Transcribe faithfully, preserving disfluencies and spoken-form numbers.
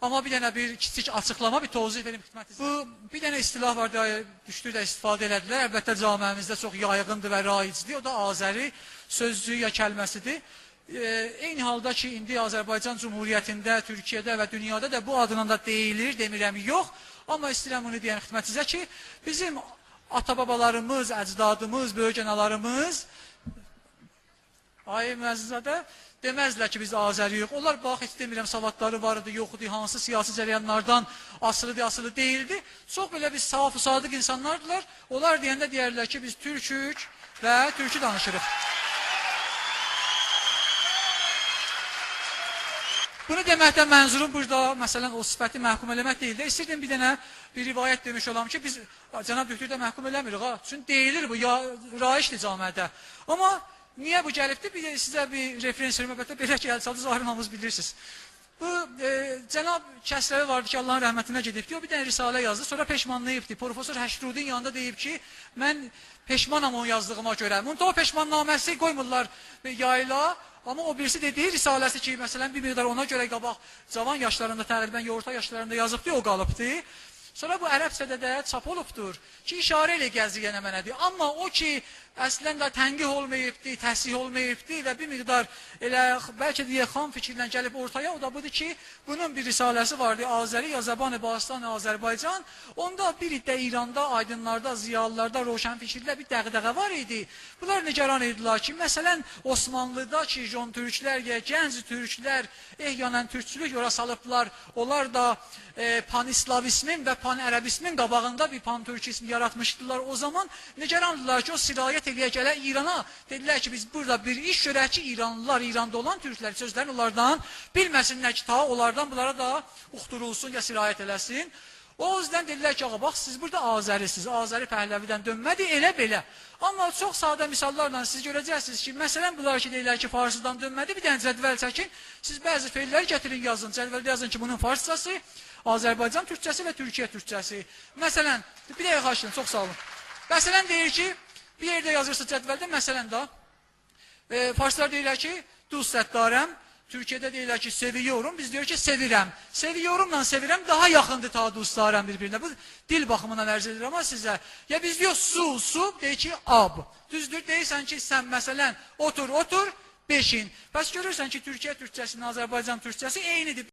آمما بیر دنه بیر کیچیک آچیقلاما، بیر توضیح وئریم خدمتینیزه. بو، بیر دنه اصطلاح وار، دا، دوکتور دا استفاده ائله‌دیلر. البته، جامعه‌میزده چوخ یایغیندیر و رایجدیر. او دا آذری سؤزو یا کلمه‌سیدیر. ائ، عینی حالدا کی، ایندی آذربایجان جمهوریتینده، تورکیه‌ده و دونیادا دا بو آدلا دا دئییلیر، دئمیرم یوخ. آمما ایسته‌ییرم بونو دئیم خدمتینیزه کی، بیزیم آتا-بابالاریمیز، اجدادیمیز، بؤیوک آنالاریمیز، آقای معززاده، دئمزدیلر کی، بیز آذری‌یوخ. اونلار، باخ، هئچ دئمیرم، سوادلاری وار ایدی، یوخ ایدی، هانسی سیاسی جریانلاردان آسیلی ایدی، آسیلی دئییلدی. چوخ بئله بیز صاف و صادق اینسانلاردیلار. اونلار دئینده دئیردیلر کی، بیز تورکوک و تورکو دانیشیریق. بونو دئمکدن منظوروم بورادا، مثلا، او صفتی محکوم ائله‌مک دئییل ده، ایستیردیم بیر دنه بیر روایت دئمیش اولام کی، بیز جناب دوکتورو دا محکوم ائله‌میریک ها. چونکی دئییلیر بو، یا، رایجدیر جامعه‌ده. آمما نییه بو گلیبدیر؟ بیر ده سیزه بیر رفرنس وئریم، البته، بئله کی، ال چالدی، ظاهرا هامینیز بیلیرسینیز. بو، ائ، جناب کسروی واردی کی، آللاهین رحمتینه گئدیبدی. او بیر دنه رساله یازدی، سونرا پشمانلاییبدی. پروفسور هشترودی‌نین یانیندا دئییب کی، من پشمانام اونو یازدیغیما گؤره. منتها او پشماننامه‌سی قویمورلار یاییلا. آمما او بیریسی دئدیگی رساله‌سی کی، مثلا، بیر مقدار اونا گؤره قاباق جاوان یاشلاریندا، تقریبا اورتا یاشلاریندا یازیبدی، او قالیبدی. سونرا بو عربجه‌ده ده چاپ اولوبدور کی، اشاره ائله قضیه نمنه‌دیر. آمما او کی، اصلا ده تنقیح اولماییبدی، تصحیح اولماییبدی و بیر مقدار ائله خ-، بلکه دئیک، خام فیکیرله گلیب اورتایا، او دا بودور کی، بونون بیر رساله‌سی واردی، آذری یا زبان باستان آذربایجان. اوندا بیر عده ایراندا، آیدینلاردا، ضیالیلاردا، روشنفکرده بیر دغدغه وار ایدی. بونلار نگران ایدیلر کی، مثلا، عثمانلیدا کی، ژون تورکلر یا گنج تورکلر احیانا تورکچولوک یولا سالیبلار، اونلار دا، ائ، پان‌اسلاویسمین و پان‌عربیسمین قاباغیندا بیر پان‌تورکیسم یاراتمیشدیلار. او زامان نگراندیلار کی، او سرایت ائله‌یه گله ایرانا. دئدیلر کی، بیز بورادا بیر ایش گؤرک کی، ایرانلیلار، ایراندا اولان تورکلر سؤزلرین اونلاردان بیلمه‌سینلر کی، تا اونلاردان بونلارا دا اوخدورولسون یا سرایت ائله‌سین. او اوزدن دئدیلر کی، آغا، باخ، سیز بورادا آذری‌سینیز، آذری پهلوی‌دن دؤنمه‌دیر، ائله بئله. آمما چوخ ساده مثاللارلا سیز گؤره‌جکسینیز کی، مثلا، بونلار کی، دئییرلر کی، فارسیدان دؤنمه‌دیر، بیر دنه جدول چکین، سیز بعضی فعللری گتیرین، یازین، جدولده یازین کی، بونون فارسجاسی، آذربایجان تورکجه‌سی و تورکیه تورکجه‌سی. مثلا، بیر دقیقه خواهش ائدیرم، چوخ ساغ اولون. مثلا، دئییر کی، بیر یئرده یازیرسینیز جدولده، مثلا دا، ائ، فارسلار دئییرلر کی، دوستت دارم. تورکیه‌ده دئییرلر کی، seviyorum. بیز دئییریک کی، sevirem. Seviyorum لا sevirem داها یاخیندیر تا دوست دارم بیر-بیرینه. بو دیل باخیمیندان عرض ائدیرم ها سیزه. یا بیز دئییریک su، su، دئییر کی، ab. دوزدور، دئییرسن کی، سن، مثلا، otur، otur، beşin. پس گؤرورسن کی، تورکیه تورکجه‌سینن آذربایجان تورکجه‌سی عینیدیر.